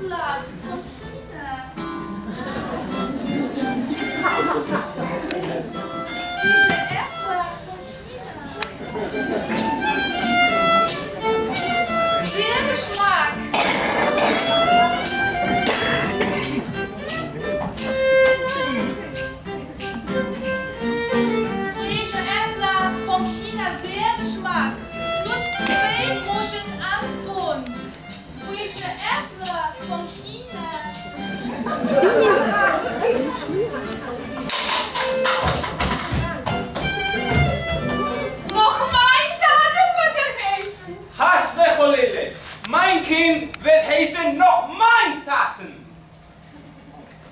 עפלעך פון כינע. פרישע עפלעך פון כינע. זייער געשמאק! פרישע עפלעך פון כינע זייער געשמאק! נאר צוויי גראשן א פונט. פרישע עפלעך פון כינע. נאך מיין טאטען וועט ער הייסן. חס וחלילה! מיין קינד וועט הייסן נאך מיין טאטן!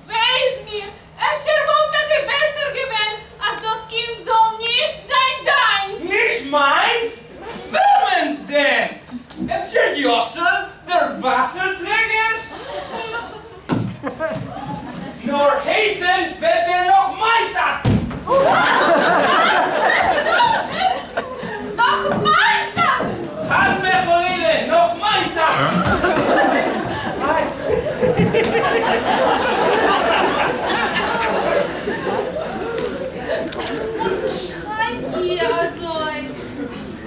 וויי איז מיר, אפשר וואלט טאקע בעסער געווען אז דאס קינד זאל נישט זיין דיינס. נישט מיינס? וועמענס דען? אפשר יאסל דער וואסער טרעגער'ס? נאר הייסן וועט ער נאך מיין טאטן! חס ושלום! נאך מיין טאטן! חס וחלילה! נאך מיין טאטן! וואס שרייט איר אזוי?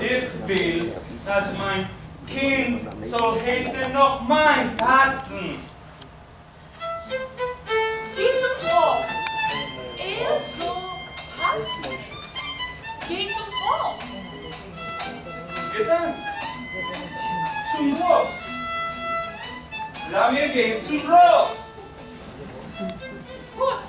איך וויל אז מיין קינד זאל הייסן נאך מיין טאטן. גיי צום רב, ער זאל פסק'נען. גיי צום רב. געדאנק. צום רב. לאמיר גיין צום רב. גוט.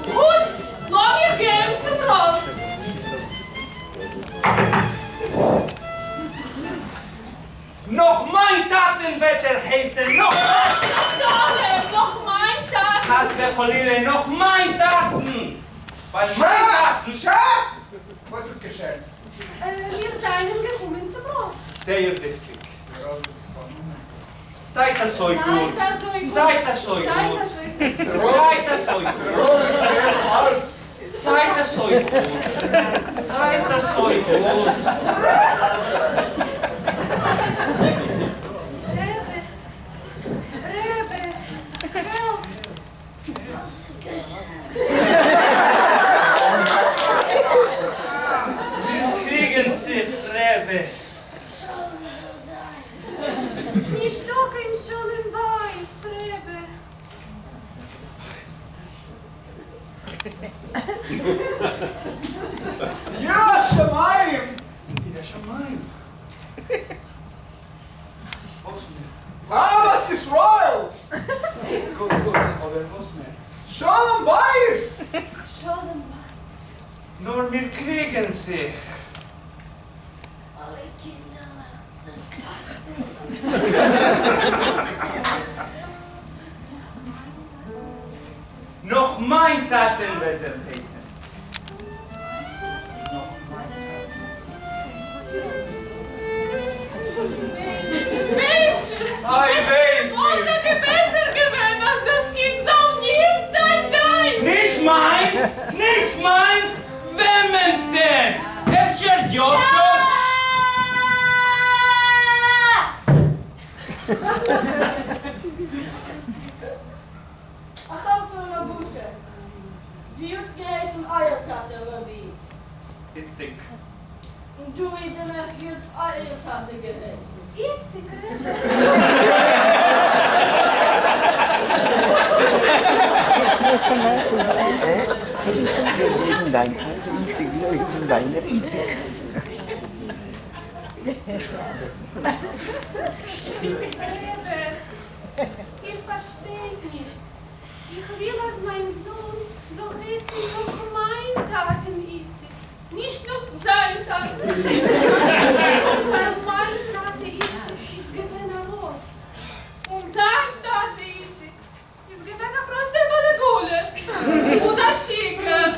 גוט, לאמיר גיין צום רב. נאך מיין טאטען וועט ער הייסען נאך מיין. חס ושלום, נאך מיין טאטען. חס וחלילה נאך מיין טאטען. ווייל מיין טאטען. שא! וואס איז געשען? מיר זענען געקומען צום רב. זייער וויכטיג. זייט אזוי גוט. זייט אזוי גוט. זייט אזוי גוט. דער רב איז זייער אלט. זייט אזוי גוט. זייט אזוי גוט. רבי, רבי, העלפט. וואס איז געשען? מיר קריגן זיך, רבי. שלום זאל זיין. נישטא קיין שלום בית, רבי. יראת שמים! יראת שמים! וואס מער? אהבת ישראל! גוט גוט, אבער וואס מער? שלום בית! שלום בית. נאר מיר קריגן זיך. אוי קינדערלעך, דאס פאסט נישט. נאך מיין טאטען וועט ער הייסען. נאך מיין ווייס מיר, איי ווייס מיר. וואלט טאקע בעסער געווען אז דאס קינד זאל נישט זיין דיינס. נישט מיינס! נישט מיינס! וועמענס דען? אפשר יאסל? א חרפה און א בושה! ווי האט געהייסן אייער טאטע ר' איד? איציק. און דו אידענע ווי האט אייער טאטע געהייסן? איציק ר'. רבי, איר פארשטייט נישט. איך וויל אז מיין זון זאל הייסן נאך מיין טאטען איציק, נישט נאך זיין טאטען איציק, ווייל מיין טאטע איציק איז געווען א רב, און זיין טאטע איציק איז געווען א פראסטער בעל עגלה און א שיכור.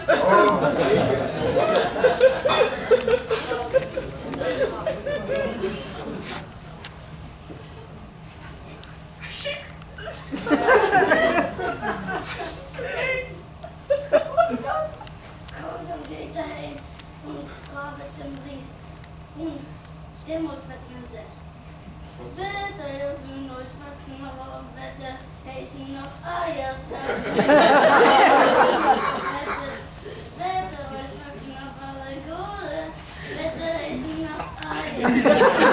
און דעמאלט וועט מען זען. וועט אייער זון אויסוואקסן א רב וועט ער הייסן נאך אייער טאטן. וועט ער אויסוואקסן א בעל עגלה וועט ער הייסן נאך אייער טאטן.